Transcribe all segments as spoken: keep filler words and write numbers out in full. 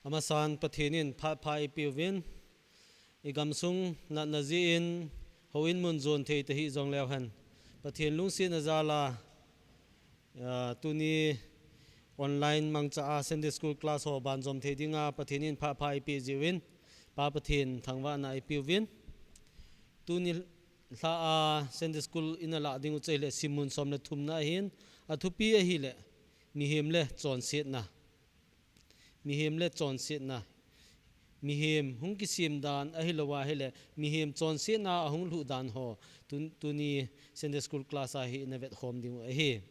Amasan Pathen in phat pha eipeh uvin, i gamsung natna jeh in houin mun jon thei tahih jongleu hen, Pathen lungsetna jal a, ah, tuni online mangcha a Sunday School class ho banjom thei dinga Pathen in phat pha eipeh jeh uvin, Pa Pathen thangvahna eipeh uvin. Tuni lha a Sunday School i na lah ding u chu ahile simmun som le thumna ahin, athupi ahile mihem le chonsetna. Mihem le chonsetna. Mihem hung kisem dan ahilou ahile, mihem chonsetna a hung lhuh dan ho, tun-, tuni Sunday School class a hi i na vetkhom ding u ahi.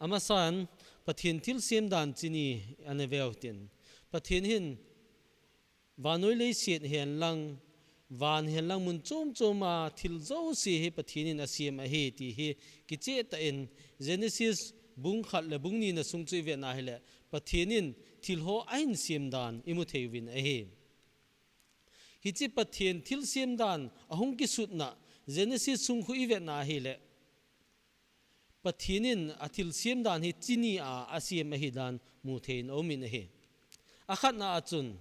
Amasan, Pathen thilsem dan chini ana veu tin. Pathen hin vannoi leiset hen lang, van hen lang mun chom chom a thil jouse hi Pathen in asem ahi ti hi kicheh tah in Genesis bung khat le bung ni na sung chu i vet na ahile, Pathen in thil ho ahin sem dan i mu thei uvin ahi. Hiche Pathen thilsem dan ahung kisutna Genesis sung khu i vet na ahile, Pathen in athilsem dan hi chini a asem ahi dan mu thei in aum in ahi. Akhatna a chun,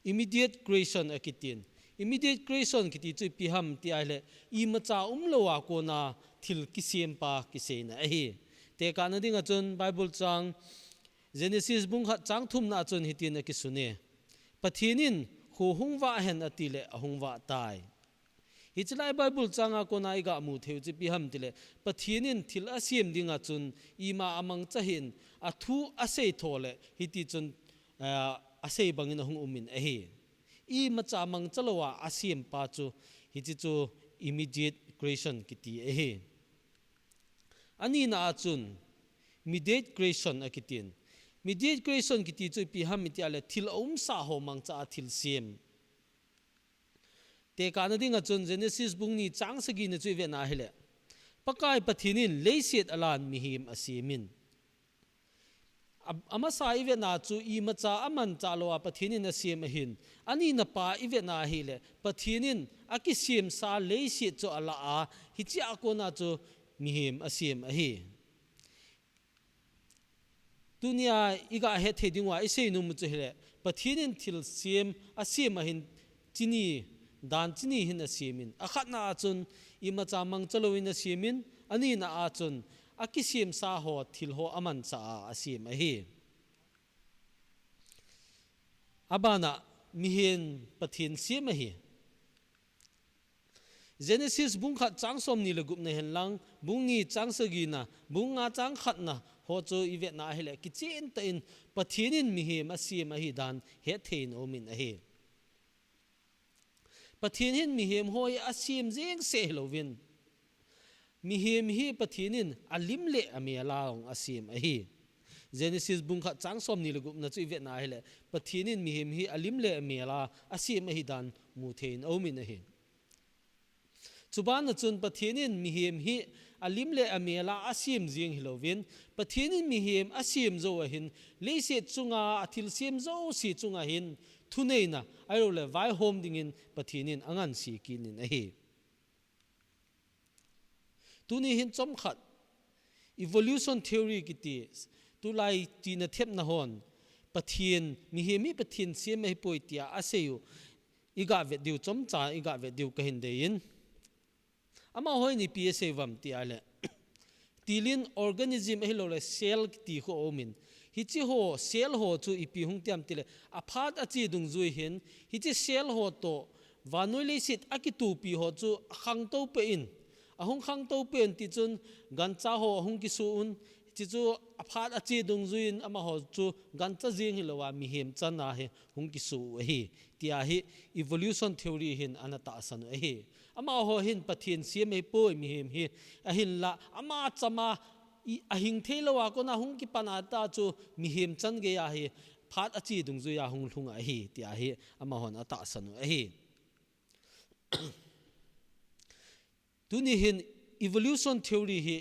immediate creation akitin. Immediate creation kiti chu ipi ham ti ahile, imacha umlou a kona thil kisem pa kiseina ahi. Tekahna ding a chun Bible chang Genesis bung khat chang thumna a chun hitin akisun e. Pathen in kho hung vah hen ati le ahung vah tai. Hiche lai Bible chang a kona i ga mu thei u chu ipi ham ti le, Pathen in thil asem ding a chun ima amangcha hin, athu asei tho le, hiti chun, ah, asei bang in ahung um in ahi. Imacha mangcha lou a asem pa chu, hiche chu immediate creation kiti ahi. Anina a chun, mediate creation akitin. Mediate creation kiti chu ipi ham i ti ahile, thil aumsa ho mangcha a thil sem. Tekahna ding a chun Genesis bung ni chang sagi na chu i vet na ahile, Pakai Pathen in leiset alan mihem asem in. A, amasa i vet na chu imacha amancha lou a Pathen in asem ahin. Anina pa i vet na ahile, Pathen in akisemsa leiset chu ala a, hiche a kona chu mihem asem ahi. Tunia i ga het thei ding uva i sei nom u chu hile, Pathen in thil sem, asem ahin chini, dan chini hin asem in. Akhatna a chun imacha mangcha lou in asem in, anina a chun akisemsa ho thil ho amancha a asem ahi. Abana mihem Pathen sem ahi. Genesis bung khat chang som ni le gup na hen lang, bung ni chang sagi na, bung nga chang khat na ho chu i vet na ahile, kichen tah in Pathen in mihem asem ahi dan het thei in aum in ahi. Pathen hin mihem ho hi asem jeng seh hilou vin, mihem hi Pathen in alim le amel a hung asem ahi. Genesis bung khat chang som ni le gup na chu i vet na ahile, Pathen in mihem hi alim le amel a asem ahi dan mu thei in aum in ahi. Chubana chun Pathen in mihem hi alim le amel a asem jeng hilou vin, Pathen in mihem asem jou ahin, leiset chunga athil sem jouse chunga hin thuneina, ahilou le vaihom ding in Pathen in anganse kit in ahi. Tuni hin chomkhat, evolution theory kiti, tulai tina thepna hon, Pathen, mihem hi Pathen sem ahi poi tia asei u, i ga vet diu, chomcha i ga vet diu ka hin dei in. Amahon ipi asei uvam ti ahile, tilin organism ahilou le cell kiti ho aum in. Hiche ho, cell ho chu ipi hung ti ham ti le, aphat ache dungjui hin, hiche cell ho toh vannoi leiset akitopi ho chu akhangtou peh in, ahung khangtou peh in ti chun gancha ho ahung kisu un, hiche chu aphat ache dungjui in amaho chu gancha jeng hilou a mihem chan a hi hung kisu u ahi, tia hi evolution theory hin ana tahsan u ahi. Amaho hin Pathen sem ahi poi mihem hi, ahinla ama chama i, ahing thei lou a kona hung kipan a ta chu mihem chan gei a hi phat ache dungjui a hung lhung ahi, tia hi amahon atahsan u ahi. Tuni hin evolution theory hi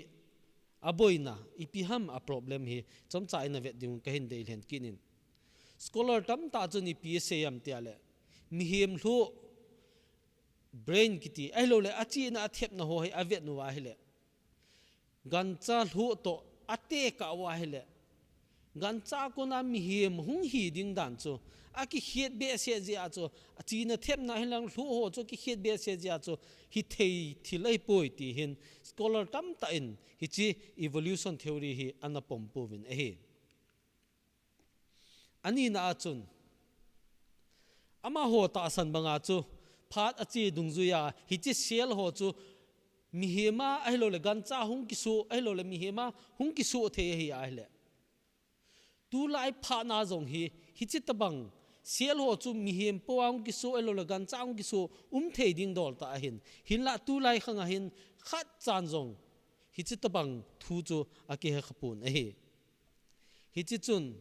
aboina, ipi ham a problem hi chomcha i na vet ding ka hin dei lhen kit in. Scholar tamtah chun ipi asei ham ti ahile, mihem lhuh, brain kiti, ahilou le achena athepna ho hi avet uva ahile, gancha lhuh toh atekah uva ahile, Gancha kona mihem hung hi ding dan chu akikhet behseh jeh a chu, achena thepna hilang lhuh ho chu akikhet behseh jeh a chu, hithei thil ahipoi ti hin scholar tamtah in hiche evolution theory hi ana pom pouvin ahi. Anina a chun, amaho tahsan banga chu phat ache dungjuia hiche cell ho chu mihem a ahilouleh gancha hung kisoh, ahilouleh mihem a hung kisoh thei ahi ahileh, tulai phatna jong hi, hiche tobang cell ho chu mihem po a hung kisoh, ahilouleh gancha hung kisoh um thei ding dol tah ahin. Hinlah tulai khang a hin khatchan jong hiche tobang thu chu akihe khapon ahi. Hiche chun,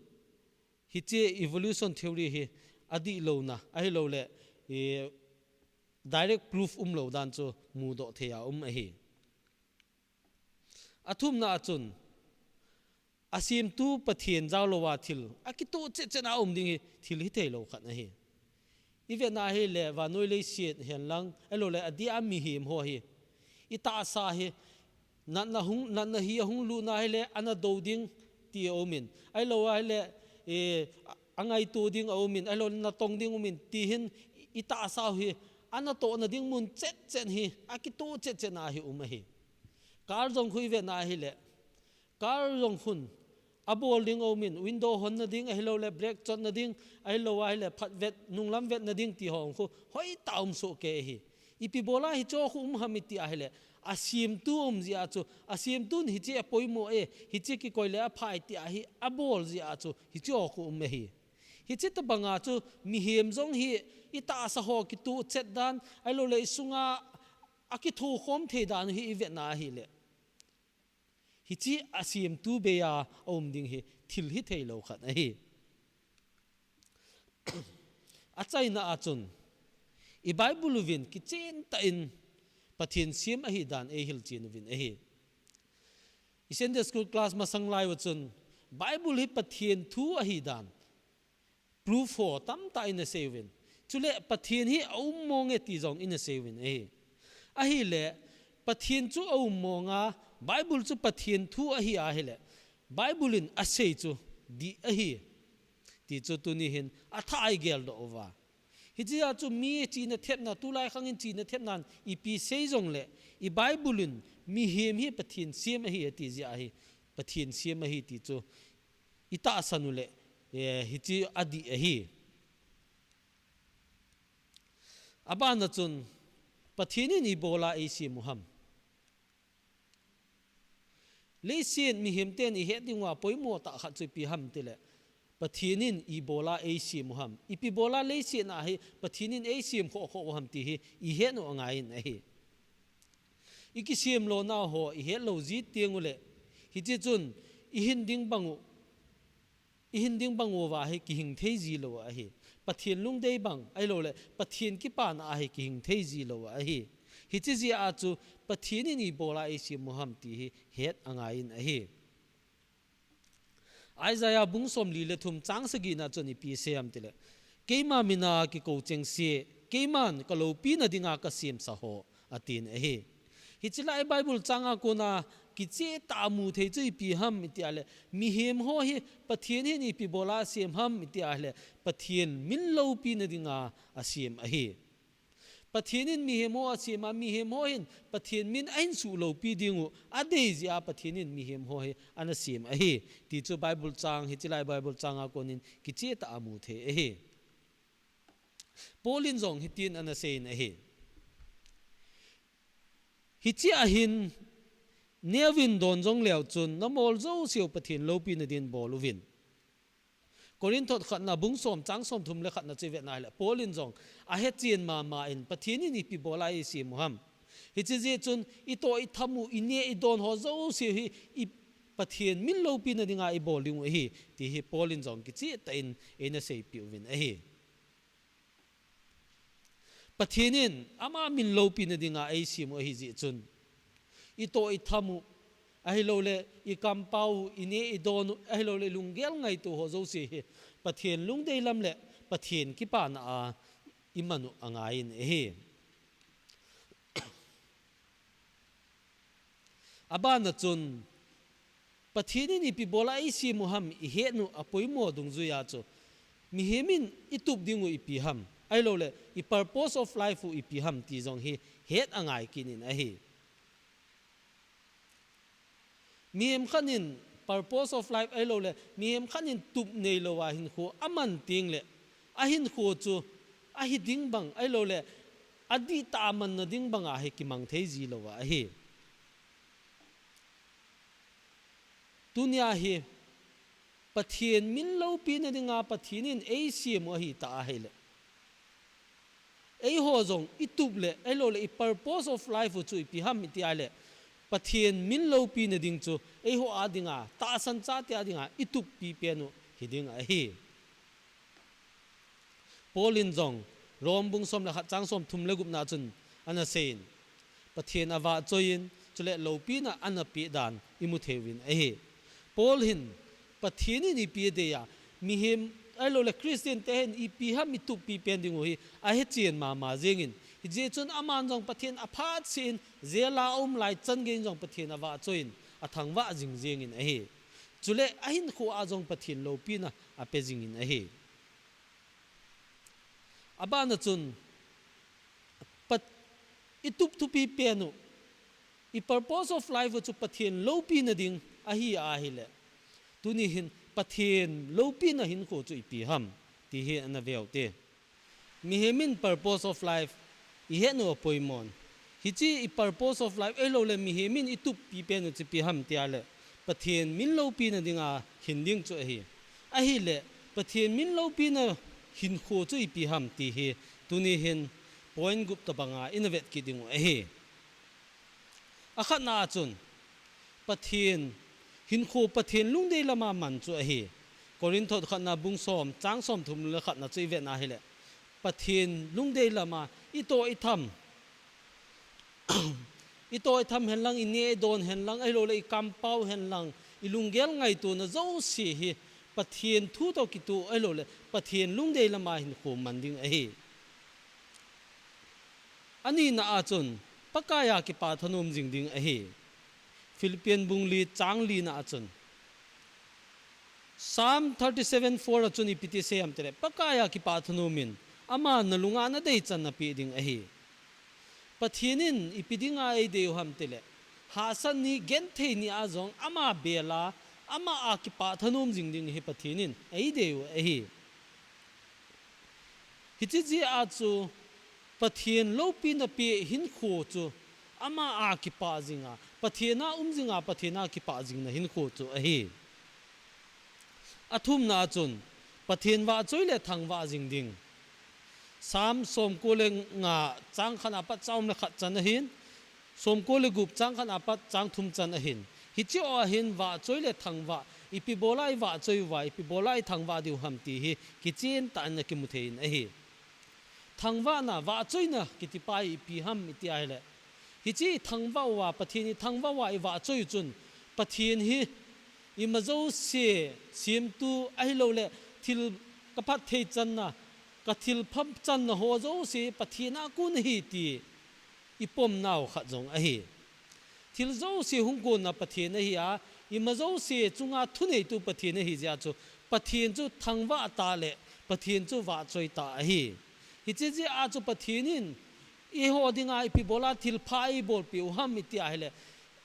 hiche evolution theory hi adihlouna ahilouleh, direct proof umlou dan chu mudoh thei a um ahi. Athumna a chun, asemtu Pathen jaolouva thil akitoh chetchet a um ding hi thil hitheilou khat ahi. Ivetna ahileh vannoi leiset henlang, ahilouleh adeh a mihem ho hi, itahsa hi natna hung, natna hi ahung lutna ahileh ana dou ding ti aumin, ahilou ahileh, angaito ding aumin, ahilouleh natong ding aumin, ti hin itahsa hi anatohna ding mun chetchet hi akitoh chetchet a hi um ahi. Car jong khu ivetna ahileh, car jong khun abol ding aumin, window honna ding ahilouleh brake chotna ding, ahilou ahileh phatvet, nunglam vetna ding ti ho khu hoitah a umsoh kei ahi. Ipi bola hicheho khu um ham iti ahileh, asemtu um jeh a chu, asemtun hiche apoimo e, hiche kikoi le aphai tia hi abol jeh a chu hicheho khu um ahi. Hiche tobanga chu mihem jong hi itahsa ho kitoh chet dan, ahilouleh isunga akithokhom thei dan hi ivetna ahileh, hiche asemtu bei a aum ding hi thil hitheilou khat ahi. Achaina a chun, i Bible uvin kichen tah in Pathen sem ahidan eihilchen uvin ahi. I Sunday school class masang lai uva chun, Bible hi Pathen thu ahidan proof ho tamtah in aseiyuvin, chule Pathen hi aum monge ti jong ina seiyuvin ahi. Ahileh, Pathen chu aum monga, Bible chu Pathen thu ahi ahileh, Bible in asei chu dih ahi, ti chu tuni hin athah a igeldoh uva. Hichea chu mi chena thepna, tulai khang in chena thepnan ipi sei jongleh, i Bible in mihem hi Pathen sem ahi ati jeh ahi, Pathen sem ahi ti chu itahsan uleh, hiche adih ahi. Abana chun, Pathen in ibola eisem u ham? Leiset mihem ten ihet dinguva poimo tah khat chu ipi ham tileh, Pathen in ibola eisem u ham? Ipi bola leiset a hi Pathen in eisem khohkhoh u ham ti hi ihet u angaiyin ahi. Ikisem lonau ho ihet lou ji tenguleh, hiche chun ihin ding bang u, ihin ding bang uva hi kihing thei jilou ahi. Pathen lungdei bang ahilouleh Pathen kipana a hi kihing thei jilou ahi. Hiche jeh a chu Pathen in ibola eisem u ham ti hi het angaiyin ahi. Isaiah bung somli le thum chang sagina chun ipi asei ham tileh, keima mina kikou chengse, keiman kaloupina dinga kasemsa ho, atin ahi. Hiche lai Bible changa kona kichehtah a muthei chu ipi ham iti ahileh, mihem ho hi Pathen hin ipi bola asem ham iti ahileh, Pathen min loupina dinga asem ahi. Pathen in mihem ho asem a, mihem ho hin Pathen min ahin suhloupi dingu adei jeh a Pathen in mihem ho hi ana sem ahi, ti chu Bible chang, hiche lai Bible changa konin kichehtah a muthei ahi. Paul in jong hitin ana seiyin ahi. Hichea hin neuvin don jongleu chun namol jouseu Pathen loupina din bol uvin. Corinth thot khatna bung som chang somthum le khatna chu ivetna ahileh, Paul in jong ahechen mama in Pathen in ipi bola eisem u ham? Hiche jeh chun itoh itham u, ineh idon ho jouse hi i Pathen min loupina dinga ibol dingu ahi, ti hi Paul in jong kichehtah in eina seipeh uvin ahi. Pathen in ama min loupina dinga eisem u ahijeh chun, itoh itham u, ahilouleh ikampau u, ineh idon u, ahilouleh ilunggel ngaito ho jouse hi Pathen lungdei lam le Pathen kipana a iman u angaiyin ahi. Abana chun, Pathen in ipi bola eisem u ham ihet u apoimo dungjuiya chu, mihem in itup ding u ipi ham, ahilouleh i purpose of life u ipi ham ti jong hi het angai kit in ahi. Mihem khat in purpose of life ahilouleh mihem khat in tup neilouva hinkho aman tengleh, ahinkho chu ahi ding bang ahilouleh adihtah a manna ding banga hi kimang thei jilouva ahi. Tunia hi Pathen min loupina dinga Pathen in eisem u ahitah ahileh, eiho jong itup leh ahilouleh i purpose of life u chu ipi ham iti ahileh, Pathen min loupina ding chu eiho a dinga, tahsan chate a dinga itup pipen u hiding ahi. Paul in jong Rom bung som le khat chang somthum le gupna chun anaseiyin, Pathen avahchoiyin, chule loupina anapeh dan imu theiyuvin ahi. Paul hin Pathen in ipi adeiya, mihem ahilouleh Christian te hin ipi ham itup pipen ding u hi ahechen mama jengin, hijeh chun aman jong Pathen aphatseh in, jail a aum lai chan geiyin jong Pathen avahchoiyin, athangvah jing jengin ahi. Chule ahinkho a jong Pathen loupina ape jingin ahi. Abana chun, Pat-, itup thupipen u, i purpose of life u chu Pathen loupina ding ahi ahileh, tuni hin Pathen loupina hinkho chu ipi ham ti hi anaveu te. Mihem in purpose of life ihet u apoimon, hiche i purpose of life ahilouleh mihem in itup pipen u chu ipi ham tia leh, Pathen min loupina dinga hin ding chu ahi. Ahileh, Pathen min loupina hinkho chu ipi ham ti hi tuni hin point gup tobanga inavet kit ding u ahi. Akhatna a chun, Pathen, hinkho Pathen lungdei lama man chu ahi. Korinth khatna bung som, chang somthum le khatna chu ivetna ahileh, Pathen lungdei lama itoh itham, itoh itham henlang, ineh idon henlang, ahilouleh ikampao henlang, ilunggel ngaitona jouse hi Pathen thu toh kitoh ahilouleh Pathen lungdei lama hinkho man ding ahi. Anina a chun, Pakaiya kipah thanom jing ding ahi. Philippian bung li chang lina a chun, Psalm thirty-seven four a chun ipi ti asei ham tileh, Pakaiya kipah thanom in, aman nalunga nadei chan napeh ding ahi. Pathen in ipi dinga eidei u ham tileh, hahsat ni genthei ni a jong ama bela, ama a kipah thanom jing ding hi Pathen in eidei u ahi. Hiche jeh a chu Pathen loupina peh hinkho chu ama a kipah jinga, Pathen a um jinga, Pathen a kipah jingna hinkho chu ahi. Athumna a chun Pathen vahchoi le thangvah jing ding. Psalm somko le nga chang khatna apat chang thum le khat chan ahin, somko le gup chang khatna apat chang thum chan ahin. Hiche ho a hin vahchoi le thangvah, ipi bola ivahchoi uva, ipi bola ithangvah diu ham ti hi kichen tah in akimu thei in ahi. Thangvahna, vahchoina kitipa hi ipi ham iti ahileh, hiche ithangvah uva, Pathen ithangvah uva ivahchoi u chun, Pathen hi ima jouse semtu ahilouleh thil kaphatthei channa, kathil phachanna ho jouse Pathen a kon ahi ti ipomnau khat jong ahi. Thil jouse hung konna Pathen ahi a, ima jouse chunga thuneitu Pathen ahi jeh a chu, Pathen chu thangvah tah leh Pathen chu vahchoi tah ahi. Hiche jeh a chu Pathen in eiho dinga ipi bola thilpha eibolpeh u ham iti ahileh,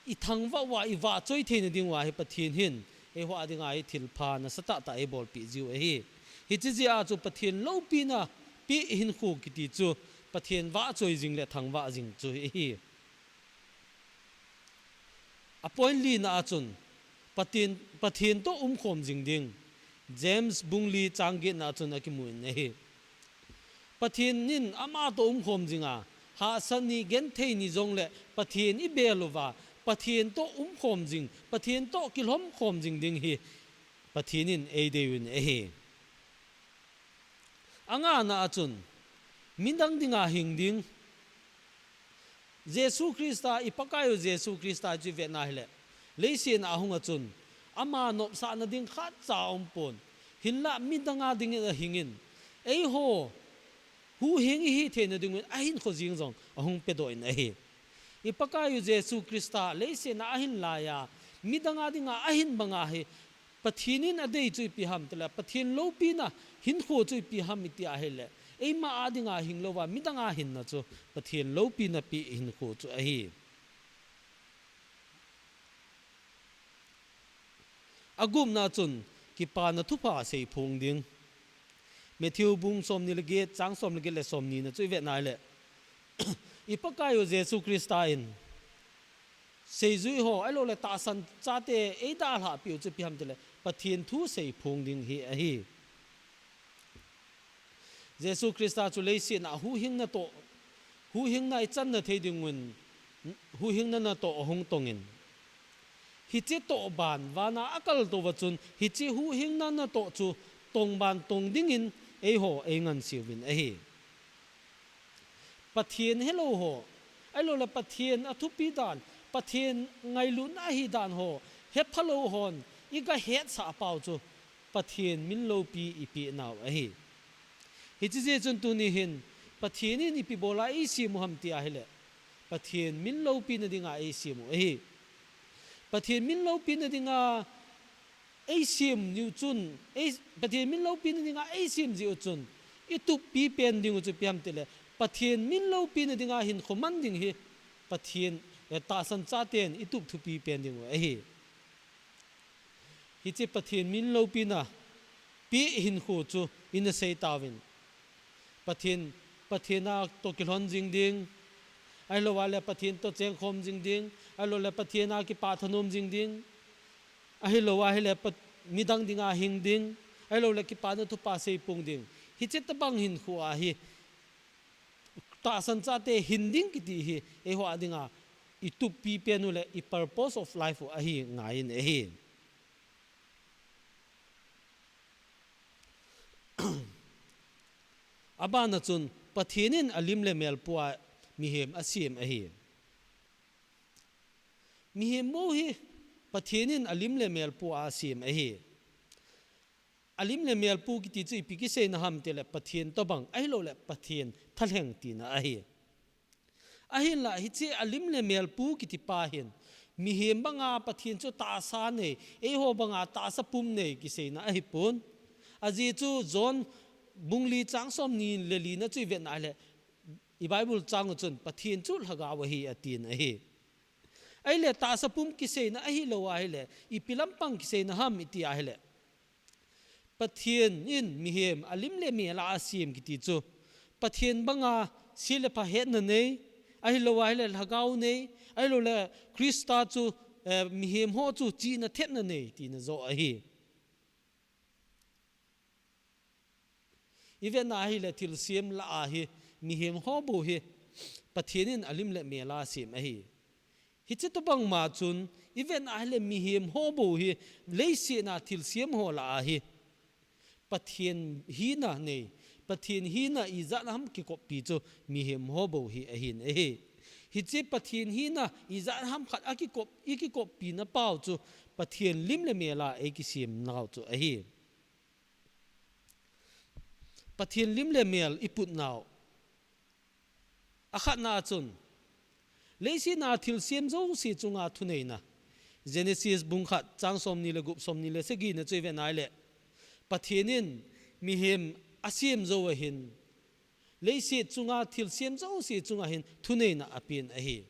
ithangvah uva, ivahchoi theina ding uva hi Pathen hin eiho a dinga hi thilpha nasatah tah eibolpeh jiu ahi. Hiche jeh a chu Pathen loupina peh hinkho kiti chu Pathen vahchoi jing le thangvah jing chu ahi. A point lina a chun, Pathen, Pathen toh umkhom jing ding, James bung li chang getna a chun akimu in ahi. Pathen in ama toh umkhom jinga, hahsat ni genthei ni jongleh Pathen ibel uva, Pathen toh umkhom jing, Pathen toh kilhomkhom jing ding hi Pathen in eidei uvin ahi. Angana a chun, midang dinga hing ding, Jesu Christa, i Pakaiyu Jesu Christa chu ivetna hileh, leiset a ahunga chun, ama nopsahna ding khatcha aumpon, hinlah midang a dingin ahingin, eiho huhhing ihi theina dingun ahinkho jeng jong ahung pedoh in ahi. I Pakaiyu Jesu Christa leiset a ahin laiya, Midang a dinga ahin banga hi Pathen in adei chu ipi ham tile, Pathen loupina hinkho chu ipi ham iti ahile, eima a dinga hing louva midang a hinna chu Pathen loupina pi hinkho chu ahi. Agupna chun kipana thupha seiphong ding. Matthew bung somni le get, chang som le get le somni na chu ivet nai le, i Pakai u Jesu Christa in seijui ho, ahilou le tahsan chate eidalhah piu chu ipi ham tile, Pathen thu seiphong ding hi ahi. Jesu Christa chu leiset a huhhingna toh, huhhingna ichanna thei dingun, huhhingna natoh ahung tongin, hiche toh ban, vana akal touva chun, hiche huhhingna natoh chu tongban tong dingin eiho einganseuvin ahi. Pathen helou ho, ahilou le Pathen athupi dan, Pathen ngailutna ahi dan ho hephalou hon iga hetsah pau chu Pathen min loupi ipi nau ahi. Hiche jeh chun tuni hin Pathen in ipi bola eisem u ham ti ahile, Pathen min loupina dinga eisem u ahi. Pathen min loupina dinga eisem niu chun, ei, Pathen min loupina dinga eisem jiu chun, ituppi pen dingu chu ipi ham tile, Pathen min loupina dinga hinkho man ding hi Pathen, eh, tahsan chaten itup thupi pen dingu ahi. Hiche Pathen min loupina pi hinkho chu ina sei tauvin. Pathen, Pathen a toh kilhon jing ding, ahilou le Pathen toh chengkhom jing ding, ahilou le Pathen a kipa thanom jing ding, ahilou ahile Pat-, midang dinga hing ding, ahilou le kipana thupha seiphong ding. Hiche tabang hinkho ahi, tahsan chate hin ding kiti hi, eiho a dinga ituppi pen u le i purpose of life u ahi ngaiyin ahi. Abana chun Pathen in alim le mel pua mihem asem ahi. Mihem bou hi Pathen in alim le mel pua asem ahi. Alim le mel pu kiti chu ipi kiseina ham tile Pathen tobang, ahilou le Pathen thalheng tina ahi. Ahinla hiche alim le mel pu kiti pa hin, mihem banga Pathen chu tahsa nei, eiho banga tahsa pum nei kiseina ahipon. Ajeh chu John bung li chang somni le li na chu ivet nai le, i Bible chang u chun Pathen chu lhagao ahi atin ahi. Ahile tahsa pum kiseina ahilou ahile, ipi lampang kiseina ham iti ahile, Pathen in mihem alim le mel a asem kiti chu, Pathen banga se le pha hetna nei, ahilou ahile lhagao nei, ahilou le Christa chu, eh, mihem ho chu chihna thepna nei tina joh ahi. Ivet nai le thilsem lah a hi, mihem ho bou hi Pathen in alim le mel a asem ahi. Hiche tobang ma chun, ivet nai le mihem ho bou hi, leiset a thilsem ho lah a hi, Pathen hina nei, Pathen hina ijat ham kikoppi chu mihem ho bou hi ahin ahi. Hiche Pathen hina ijat ham khat akikop, ikikoppi na pau chu Pathen lim le mel a eikisem nau chu ahi. Pathen lim le mel iput nau. Akhatna chun, leiset a thilsem jouse chunga thuneina. Genesis bung khat, chang somni le gup, somni le sagi na chu ivet nai le, Pathen in mihem asem jou ahin, leiset chunga thilsem jouse chunga hin thuneina apen ahi.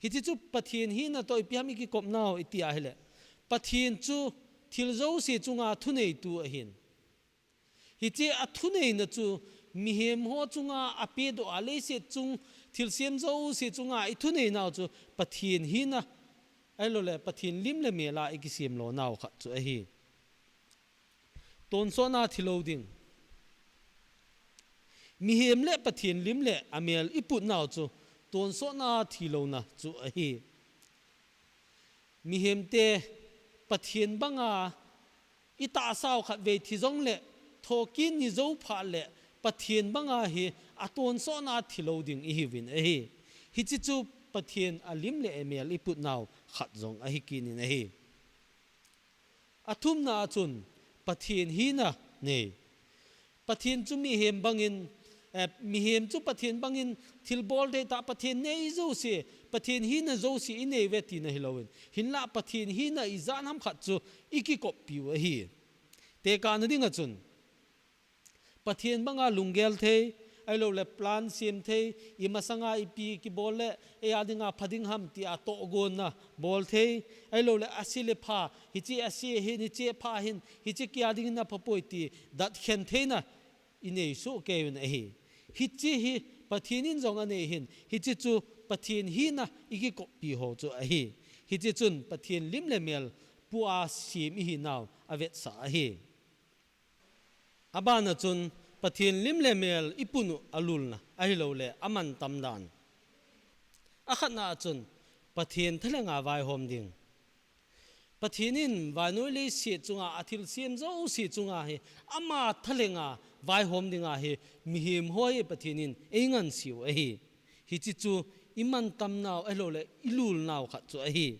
Hiche chu Pathen hina toh ipi ham ikikop nau iti ahile, Pathen chu thil jouse chunga thuneitu ahin. Hiche athuneina chu mihem ho chunga apedoh a, leiset chung thilsem jouse chunga ithunei nau chu Pathen hina, ahilou le Pathen lim le mel a ikisem lo nau khat chu ahi. Tonsot a thilou ding. Mihem le Pathen lim le amel iput nau chu tonsot a thilouna chu ahi. Mihemte Pathen banga itahsau khatvei thi jongle, thokit ni jou phat le Pathen banga hi atonsot a thilou ding ihiuvin ahi. Hiche chu Pathen alim le amel iput nau khat jong ahi kit in ahi. Athumna a chun Pathen hina nei. Pathen chu mihem bangin Eh, mihem chu Pathen bangin thil bol thei tah, Pathen nei jouse, Pathen hina jouse inei uve tina hilouvin, hinlah Pathen hina ijat ham khat chu ikikoppiu ahi. Tekahna dinga chun, Pathen banga lunggel thei, ahilouleh plan sem thei, imasanga ipi kibol le eia dinga pha ding ham tia tohgonna bol thei, ahilouleh ase le pha, hiche ase hin, hiche pha hin, hiche kia dingin apha poi ti datkhen theina inei soh keiuvin ahi. Hiche hi Pathen in jong anei hin, hiche chu Pathen hina ikikoppi ho chu ahi. Hiche chun Pathen lim le mel pua sem ihinau avetsah ahi. Abana chun Pathen lim le mel ipunu alulna ahilouleh amantam dan. Akhatna chun Pathen thalhenga vaihom ding. Pathen in vannoi leiset chunga athilsem jouse chunga hi ama thalhenga vaihom dinga hi mihem ho hi Pathen in einganseu ahi. Hiche chu imantamnau ahilouleh ilulnau khat chu ahi.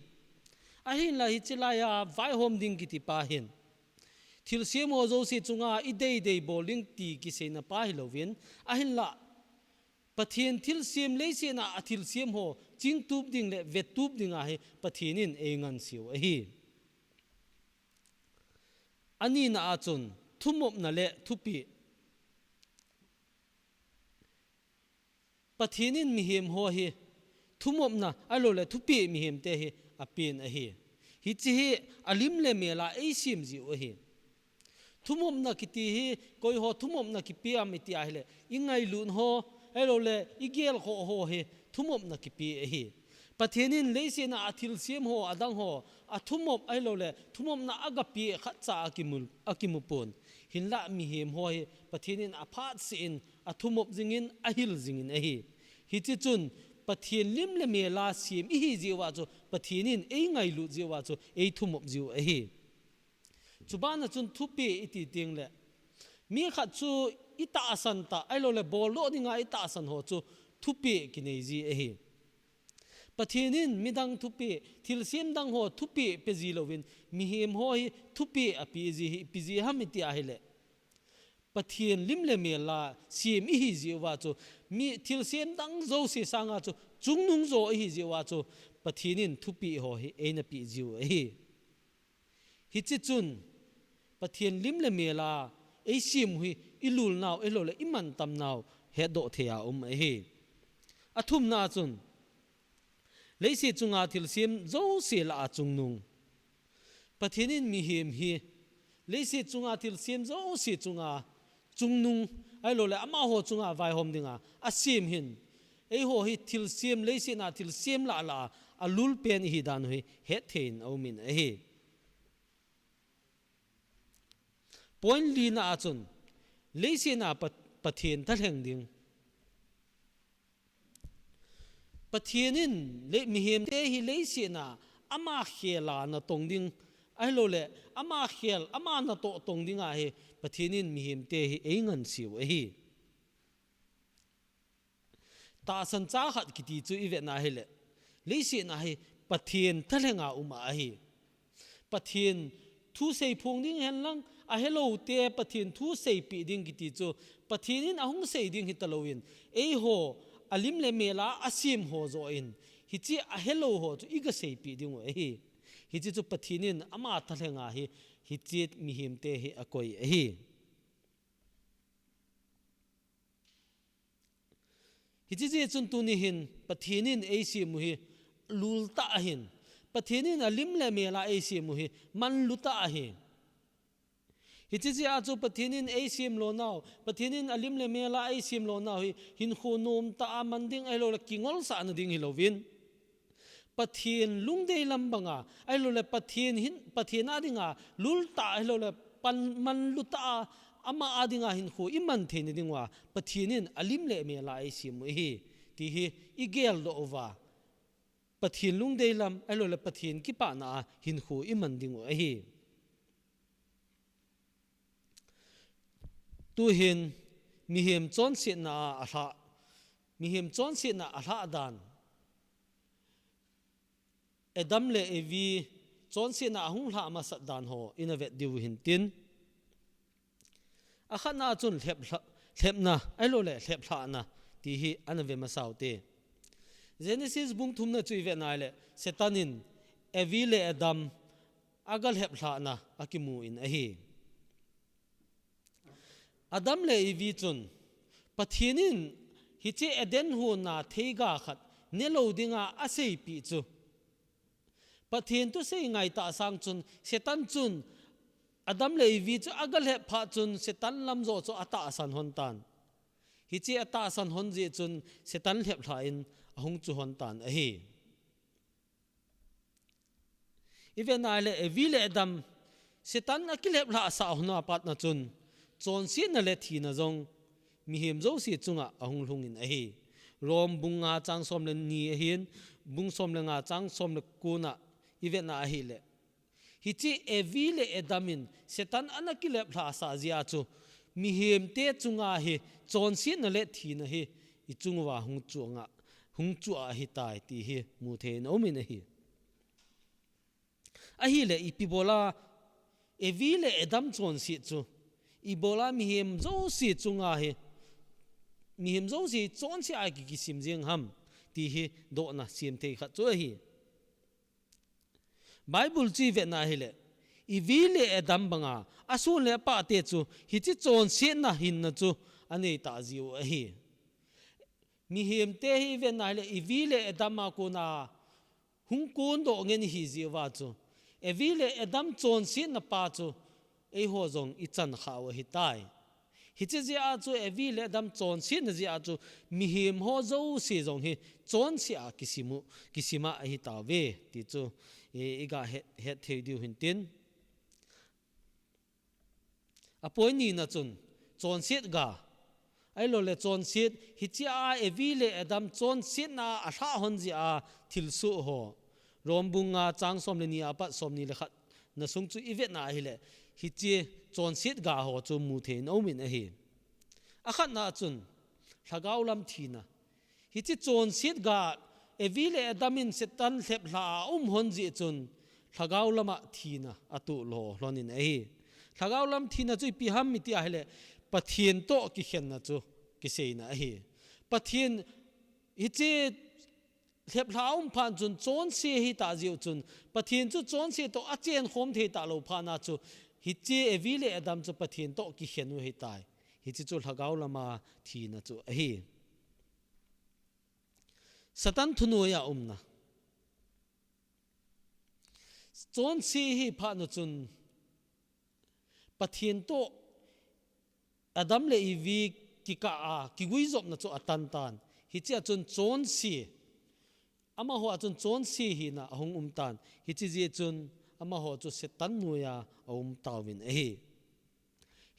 Ahinla hiche laiya vaihom ding kiti pa hin thilsem ho jouse chunga ideidei bol ding ti kiseina pa hilouvin, ahinla Pathen thilsem, leiset a athilsem ho chingtup ding le vetup dinga hi Pathen in einganseu ahi. Anina chun thumopna le thupeh. Pathen in mihem ho hi thumopna ahilouleh thupeh mihemte hi apen ahi. Hiche hi alim le mela eisem jiu ahi. Thumopna kiti hi, koi ho thumopna kipe ham iti ahile, ingailut ho ahilouleh igelkhoh ho hi thumopna kipe ahi. Pathen in leiset a athilsem ho adang ho athumop ahilouleh thumopna agape khatcha akimu, akimupon. Hinlah mihem ho hi Pathen in aphatseh in athumop jingin, ahil jingin ahi. Hiche chun Pathen lim le mela sem ihi jeh uva chu Pathen in eingailut jeh uva chu eithumop jiu ahi. Chubana chun thupeh iti tengle, mi khat chu itahsan tah ahilouleh boldoh dinga itahsan ho chu thupeh kinei ji ahi. Pathen in midang thupeh, thilsem dang ho thupeh pe ji louvin, mihem ho hi thupeh ape ji hi ipi jeh ham iti ahile, Pathen lim le mela sem ihi jeh uva chu, mi thilsem dang jouse sanga chu chungnung jo ihi jeh uva chu, Pathen in thupeh ho hi eina pe jiu ahi. Hiche chun Pathen lim le mela eisem u hi ilulnau ahilouleh imantamnau hetdoh thei a um ahi. Athumna chun leiset chunga thilsem jouse lah a chungnung. Pathen in mihem hi leiset chunga thilsem jouse chunga chungnung ahilouleh amaho chunga vaihom dinga asem hin, eiho hi thilsem, leiset a thilsem lah lah a alul pen ihi dan u hi hetthei in aumin ahi. Point lina chun leiset a Pa-, Pathen thalheng ding. Pathen in le, mihemte hi leiset a ama khel a natong ding ahilouleh ama khel, ama natoh tong dinga hi Pathen in mihemte hi einganseu ahi. Tahsan cha khat kiti chu ivet na hile, leiset a hi Pathen thalhenga um ahi. Pathen thu seiphong ding henlang, aheloute Pathen thu seipeh ding kiti chu Pathen in ahung sei ding hitalouvin, eiho alim le mela asem ho joh in hiche ahelou ho chu iga seipeh diu ahi. Hiche chu Pathen in ama thalhenga hi hiche mihemte hi akoi ahi. Hiche jeh chun tuni hin Pathen in eisem u hi lultah ahin, Pathen in alim le mela eisem u hi manlutah ahi. Hiche jeh a chu Pathen in eisem lonau, Pathen in alim le mela eisem lonau hi hinkho nomtah a man ding ahilouleh kingolsahna ding hilouvin, Pathen lungdei lam banga ahilouleh Pathen hin, Pathen a dinga lultah ahilouleh pan, manlutah a ama a dinga hinkho iman theina diuva Pathen in alim le mela eisem u ahi ti hi igeldoh uva, Pathen lungdei lam ahilouleh Pathen kipana a hinkho iman diu ahi. Tuhin mihem chonsetna a alhah, mihem chonsetna alhah dan, Adam le Evi chonsetna ahung lhah masat dan ho ina vet diu hintin. Akhatna chun lhep lha-, lhepna, ahilouleh lheplhahna, ti hi ana ve masa ute. Genesis bung thumna chu i ve nai le, Satan in Evi le Adam aga lheplhahna akimu in ahi. Adam le Evi chun, Pathen in hiche Eden huona theiga khat ne lou dinga aseipeh chu, Pathen thusei ngai tah sang chun, Satan chun, Adam le Evi chu aga lhep phat chun, Satan lam joh chu atahsan lhon tan. Hiche atahsan lhon jeh chun, Satan lheplhah in ahung chu lhon tan ahi. I ve nai le, Evi le Adam, Satan akilheplhah sah lhon a pat na chun, chonsetna le thina jong, mihem jouse chunga ahung lhung in ahi. Rom bung nga chang som le ni ahin, bung som le nga chang som le ko na i ve na ahile, hiche Evi le Adam in Satan ana kilheplhah sah jeh a chu, mihem te chunga hi, chonsetna le thina hi, i chung uva hung chu anga, hung chu ahitai ti hi, mu thei in aum in ahi. Ahile, ipi bola, Evi le Adam chonset chu, ibola mihem jouse chunga hi, mihem jouse chonse a ki, kisim jeng ham, ti hi dohna sem thei khat chu ahi. Bible chu i ve na ahile, Evi le Adam banga, ason le apah te chu, hiche chonsetna hinna chu, anei ta jiu ahi. Mihem te hi i ve na ahile, Evi le Adam a kona, hung kondoh ngen ihi jeh uva chu, Evi le Adam chonsetna pa chu, eiho jong i chan kha u ahitai. Hiche jeh a chu, Evi le Adam chonsetna jeh a chu, mihem ho jouse jong hi chonse a kisim u, kisim a ahitauve, ti chu, i, i ga het, het thei diu hin tin. Apoi nina chun, chonset ga. Ahilouleh chonset, hiche a Evi le Adam chonsetna a lhah lhon jeh a thilsoh ho. Rom bung nga chang som le ni a pat som ni le khat na sung chu i ve na ahile, hiche chonset ga ho chu mu thei in aum in ahi. Akhatna chun, lhagao lam thina. Hiche chonset ga, Evi le Adam in Satan lheplhah a um lhon jeh chun, lhagao lama thina atoh lhon in ahi. Lhagao lam thina chu ipi ham i ti ahile, Pathen toh kikhenna chu kiseina ahi. Pathen hiche lheplhah a um phat chun chonse ahitah jeh u chun, Pathen chu chonse toh achen khom thei talou phat na chu, hiche Evi le Adam chu Pathen toh kikhen u ahitai. Hiche chu lhagao lama thina chu ahi. Satan thunoi a umna. Chonse ahi phat na chun Pathen toh Adam le Evi kikah a, kiguijopna chu atan tan. Hiche a chun chonse, amaho a chun chonse hina ahung um tan. Hiche jeh chun amaho chu Satan noi a aum tauvin ahi.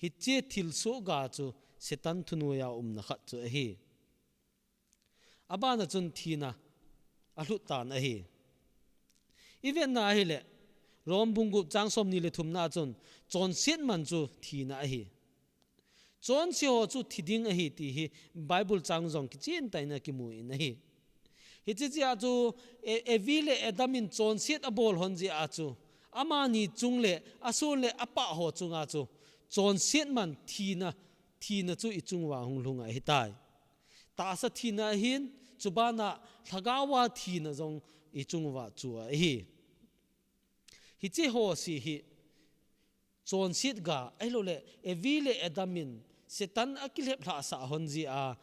Hiche thilsoh ga chu Satan thunoi a umna khat chu ahi. Abana chun thina alhut tan ahi. I ve na ahile, Rom bung gup chang som ni le thumna chun, chonset man chu thina ahi. Chonse ho chu thi ding ahi ti hi Bible chang jong kichen tah in akimu in ahi. Hiche jeh a chu, E-, Evi le Adam in chonset abol lhon jeh a chu, amani chung le, ason le apah ho chunga chu, chonset man thina, thina chu i chung uva hung lhung ahitai. Tahsa thina ahin, chubana lhagao a thina jong i chung uva chu ahi. Hiche ho jouse hi, chonset ga, ahilouleh, Evi le Adam in, Satan akilheplhah sah lhon jeh a,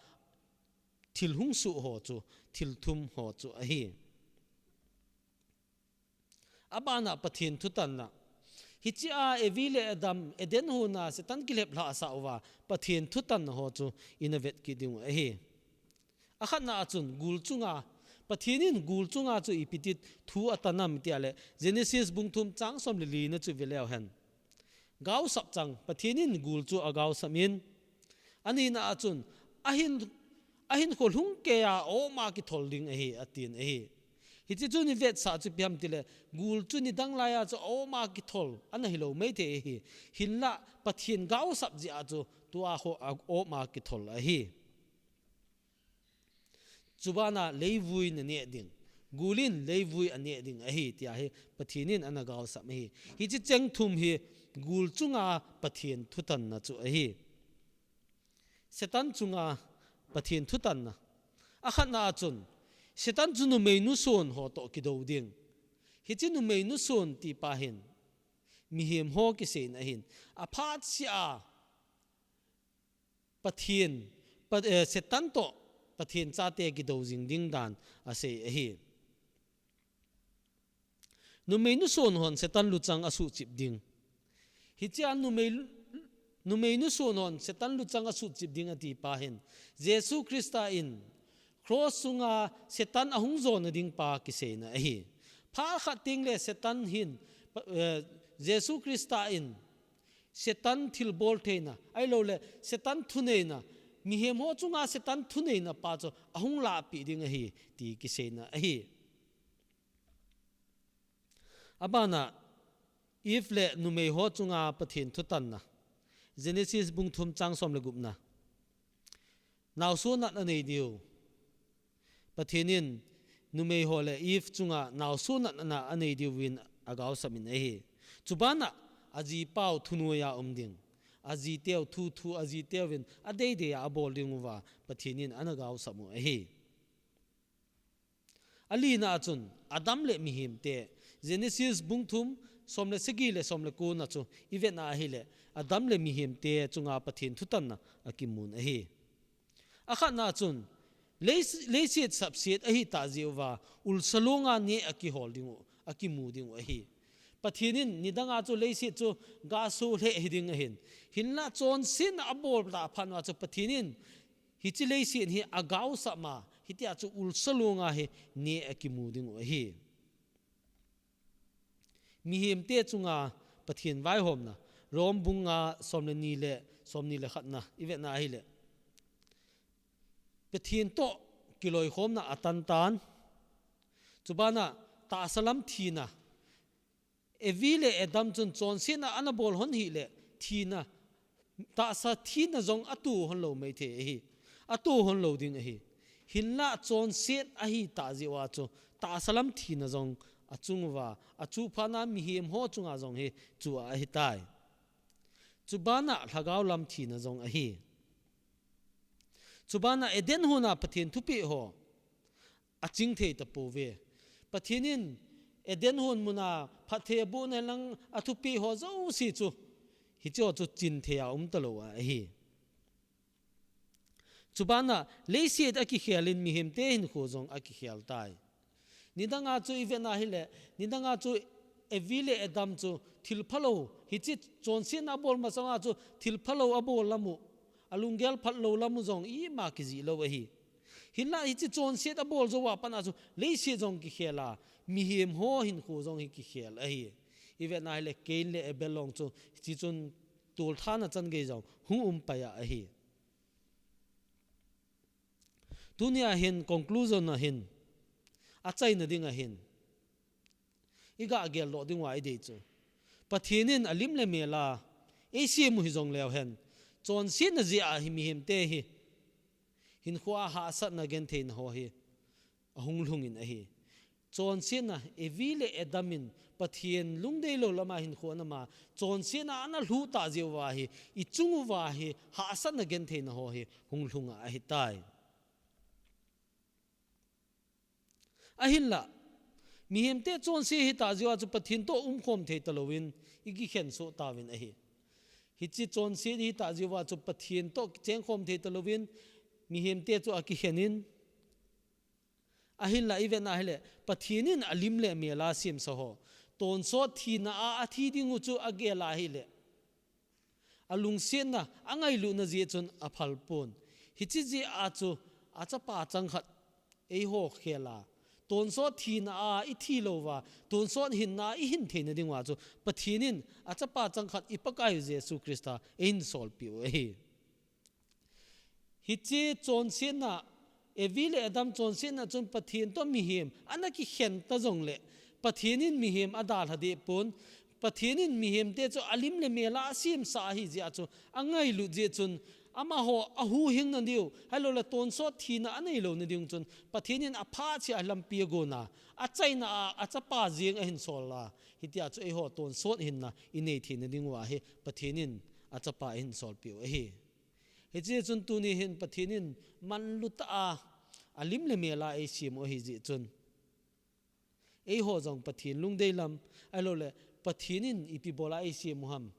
thil hung soh ho chu, thil thum ho chu ahi. Abana Pathen thutanna. Hiche a Evi le Adam, Eden huona Satan kilheplhah sah uva, Pathen thutanna ho chu ina vet kit ding u ahi. Akhatna a chun, gul chunga, Pathen in gul chunga chu ipi ti thu atan ham i ti ahile, Genesis bung thum chang som le li na chu ve leu hen. Gaosap chang, Pathen in gul chu agaosap in. Anina a chun, ahin, ahinkho lhung keiya a-om a kithol ding ahi, atin ahi. Hiche chu i vetsah chu ipi ham i ti le, gul chu nidang laiya chu a-om a kithol, ana hilou maithei ahi. Hinlah, Pathen gaosap jeh a chu, tua ho a-om a kithol ahi. Chubana leivui naneh ding. Gul in leivui aneh ding ahi, tia hi Pathen in ana gaosap ahi. Hiche cheng thum hi gul chunga Pathen thutanna chu ahi. Satan chunga Pathen thutanna. Akhatna a chun, Satan chu numeinu son ho toh kido ding. Hiche numeinu son ti pa hin, mihem ho kiseina ahin. Aphat sia a, Pathen, pa, eh, Satan toh Pathen chate kido jing ding dan asei ahi. Numeinu son hon Satan luchang asuhchip ding. Hichea numei, numeinu son hon Satan luchang asuhchip ding ati pa hin, Jesu Christa in cross sunga Satan ahung jona ding pa kiseina ahi. Phat khat teng le Satan hin, pa, eh, Jesu Christa in Satan thilbol theina, ahilou le Satan thuneina, mihem ho chunga Satan thuneina pa chu ahung lahpeh ding ahi, ti kiseina ahi. Abana, Eve le numei ho chunga Pathen thutanna. Genesis bung thum chang som le gupna. Naosuhnat anei diu. Pathen in numei ho le Eve chunga naosuhnatna anei diuvin agaosap in ahi. Chubana, ajipau thunoiya um ding. Ajiteu thuthu, ajiteuvin adeidei a abol ding uva Pathen in ana gaosap u ahi. Alina a chun, Adam le mihemte, Genesis bung thum, som le sagi le som le kona chu, ivetna ahile, Adam le mihemte chunga Pathen thutanna akimun ahi. Akhatna a chun, lei, leiset sapset ahitah jeh uva, ulsa longa neh akihol ding u, akimu ding u ahi. Pathen in nidanga chu leiset chu gaso lheh hiding ahin. Hinla chonsetna abol tah phat uva chu Pathen in hiche leiset hi agaosap ma, hitia chu ulsa longa hi neh akimu ding u ahi. Mihemte chunga Pathen vaihomna, Rom bung nga som le ni le, som ni le khatna, ivetna ahile. Pathen toh kiloikhomna atantan. Chubana tahsa lam thina, Evi le Adam chun chonsetna ana bol hon hile, thina, tahsa thina jong ato hon lou maithei ahi. Ato hon lou ding ahi. Hinla chonset ahitah jeh uva chu, tahsa lam thina jong achung uva, achu phat na mihem ho chunga jong hi chu ahitai. Chubana lhagao lam thina jong ahi. Chubana Eden hon a Pathen thupeh ho aching thei tapouve. Pathen in Eden hon muna phatthei abohna lang athupeh ho jouse chu, hiche ho chu chin thei a um talou ahi. Chubana leiset akikhel in mihemte hinkho jong akikhel tai. Nidanga chu ivetna hile, nidanga chu Evi le Adam chu thilphalou, hiche chonsetna abol masanga chu thilphalou abol lam u, alunggel phatlou lam u jong ima kijih lou ahi. Hinla hiche chonset abol jou a pat a chu leiset jong kikhel a, mihem ho hinkho jong hi kikhel ahi. Ivetna hile Cain le Abel long chu hiche chun tolthana chan gei jong hung um pai a ahi. Tunia hin conclusion a hin, achaina dinga hin, iga geldoh ding uva idei chu, Pathen in alim le mel a eisem u hijongleu hen, chonsetna jeh a hi mihemte hi hinkho a hahsatna gentheina ho hi ahung lhung in ahi. Chonsetna, Evi le Adam in Pathen lungdeilou lama hinkho ana ma, chonsetna ana lhuh tah jeh uva hi, ichung uva hi hahsatna gentheina ho hi hung lhung a ahitai. Ahinla, mihemte chonse hitah jeh uva chu Pathen toh umkhom thei talouvin, ikikhen soh tauvin ahi. Hiche chonse hitah jeh uva chu Pathen toh chengkhom thei talouvin, mihemte chu akikhen in, ahinla ivetna hile, Pathen in alim le mel a semsa ho, tonsot thina a athi ding u chu agel a hile, alungsetna, angailutna jeh chun aphal pon. Hiche jeh a chu achapa changkhat eiho khel a, tonsot thina a ithi louva, tonsot hinna a ihin theina ding uva chu Pathen in achapa changkhat i Pakaiyu Jesu Christa eihin solpeh u ahi. Hiche chonsetna, Evi le Adam chonsetna chun Pathen toh mihem ana kikhen ta jongle, Pathen in mihem adalha deh pon, Pathen in mihemte chu alim le mel a asemsa ahi jeh a chu angailut jeh chun, amaho ahuhhingna diu, ahilouleh tonsot thina aneilouna ding chun, Pathen in aphat cheh a lampi agon a, achaina a, achapa jeng ahin sol a, hitia chu eiho tonsot hinna inei theina ding uva hi Pathen in achapa ahin solpeh u ahi. Hiche chun tuni hin Pathen in manlu tah a, alim le mel a eisem u ahi jeh chun, eiho jong Pathen lungdei lam, ahilouleh Pathen in ipi bol a eisem u ham,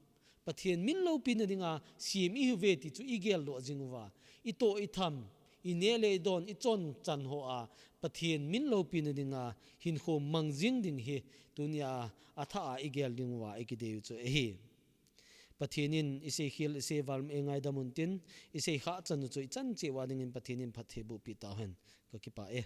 Pathen min loupina dinga sem ihiuve ti chu igel doh jing uva, itoh itham, ineh le idon, ichon chan ho a Pathen min loupina dinga hinkho mang jing ding hi tunia athah a igel ding uva ikidei u chu ahi. Pathen in isei khel, isei val, eingaidam un tin, isei khah chan u chu ichan cheh uva dingin Pathen in phatthei boh peh tauhen. Kakipah e.